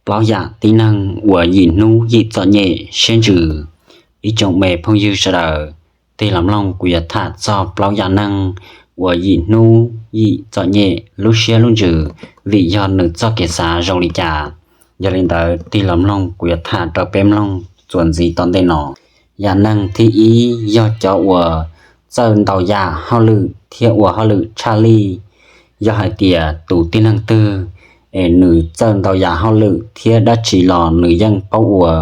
Plaub yam tib neeg uas yim hnub yim txom nyem siab ntsws. Ib tsoom me phooj ywg sawv daws, tig los mloog kuv yuav tham txog plaub yam neeg uas yim hnub yim txom nyem lub siab lub ntsws, vim yog nws txoj kev xav zoo li cas. Yog li ntawd tig los mloog kuv yuav tham rau peb mloog txuas ntxiv tom ntej no. Yam neeg thib ib yog cov uas txawj ntau yam hauj lwm thiab ua hauj lwm tshaj lij. Yog hais tias tus tib neeg twg es nws txawj ntau yam hauj lwm thiab dab tsi los nws yeej paub ua,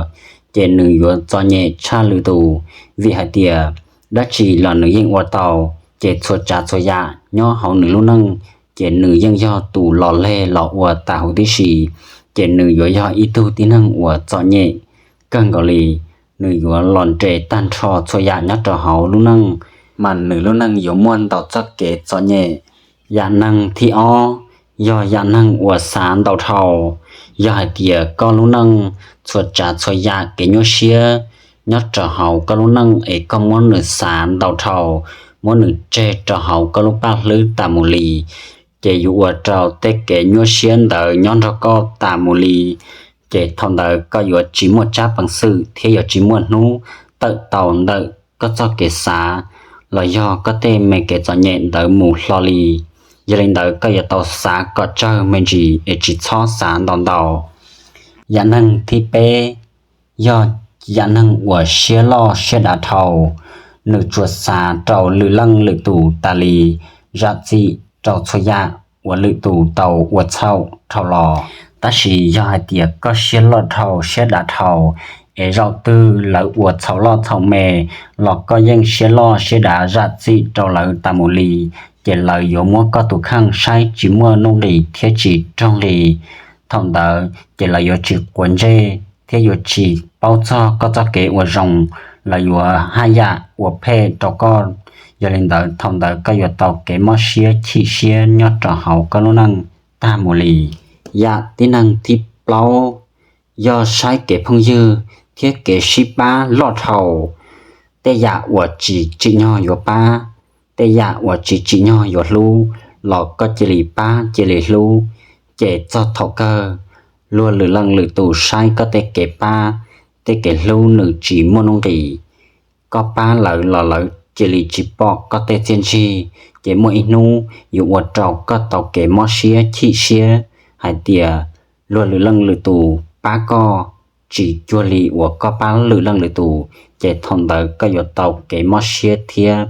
ces nws yuav txom nyem tshaj lwm tus, vim hais tias dab tsi los nws yeej ua tau, ces txhua tsav txhua yam nyob hauv nws lub neej, ces nws yeej yog tus los leg los ua tas huv tib si, ces nws yuav yog ib tug tib neeg uas txom nyem kawg nkaus li. Nws yuav los nres tag nrho txhua yam nyob rau hauv lub neej, mas nws lub neej yuav muaj ntau txoj kev txom nyem. Yam neeg thib ob yog yam neeg uas xav ntau dhau. Yog hais tias koj lub neej txhua tsav txhua yam kev nyuaj siab nyob rau hauv koj lub neej es koj muab nws xav ntau dhau, muab nws tseg rau hauv koj lub paj hlwb tas mus li, ces yuav ua rau tej kev nyuaj siab ntawd nyob nrog koj tas mus li. Ces thaum ntawd koj yuav tsis muaj tsab peev xwm thiab yuav tsis muaj hnub tawm tau ntawm koj txoj kev xav los yog koj tej me kev txom nyem ntawd mus hlo li. Yog li ntawd koj yuav tau xav kom tsawg me ntsis es tsis txhob xav ntau ntau. Yam neeg thib peb yog yam neeg uas siab loj siab dav dhau. Nws tsuas xav rau lwm leej lwm tus tas li, zam txim rau txhua yam uas lwm tus tau ua txhaum dhau los. Tab sis yog hais tias koj siab loj dhau siab dav dhau, es zaum twg lawv ua txhaum loj txhaum me los koj yeej siab loj siab dav zam txim rau lawv tas mus li, ces lawv yuav muab koj tus kheej saib tsis muaj nuj nqis thiab tsis raug nqis. Thaum ntawd ces lawv yuav tsis quav ntsej thiab yuav tsis paub txog koj txoj kev ua zoo, lawv yuav haj yam ua phem rau koj. Yog li ntawd thaum ntawd koj yuav tau kev mob siab chim siab nyob rau hauv koj lub neej tag mus li. Yam tib neeg thib plaub yog saib kev phooj ywg thiab kev sib pab loj dhau. Tej yam uas tsis tsim nyog yuav pab, tej yam uas tsis tsim nyog yuav hlub los koj cia li pab cia li hlub, ces txog thaum kawg luag lwm leej lwm tus saib koj tej kev pab, tej kev hlub nws tsis muaj nuj nqis. Koj pab lawv los lawv cia li tsis pom koj tej txiaj ntsig, ces muaj ib hnub yuav ua rau koj tau kev mob siab chim siab hais tias luag lwm leej lwm tus pab koj tsis cuag li uas koj pab lwm leej lwm tus, ces thaum ntawd koj yuav tau kev mob siab thiab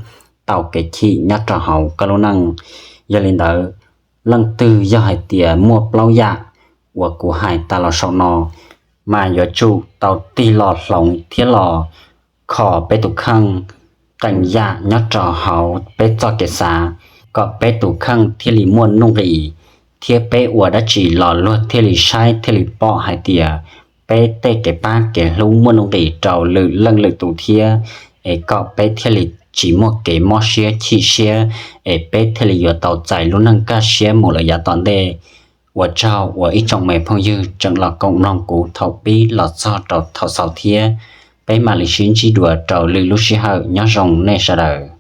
tau kev chim nyob rau hauv koj lub neej. Yog li ntawd, leej twg yog hais tias muaj plaub yam uas kuv hais tas los saum no, mas yuav tsum tau tig los hloov thiab los kho peb tus kheej, qee yam nyob rau hauv peb txoj kev xav, kom peb tus kheej thiaj li muaj nuj nqis, thiab peb ua dab tsi los luag thiaj li saib thiaj li pom hais tias peb tej kev pab kev hlub muaj nuj nqis rau lwm leej lwm tus thiab, es kom peb thiaj li tsis muaj kev mob siab chim siab, es peb thiaj li yuav tau txais lub neej kaj siab mus lawm yav tom ntej. Ua tsaug uas ib tsoom me phooj ywg tseem los koom mloog kuv thaum pib los txog rau thaum xaus thiab. Peb mam li sib ntsib dua rau lwm lub sij hawm, nyob zoo nej sawv daws.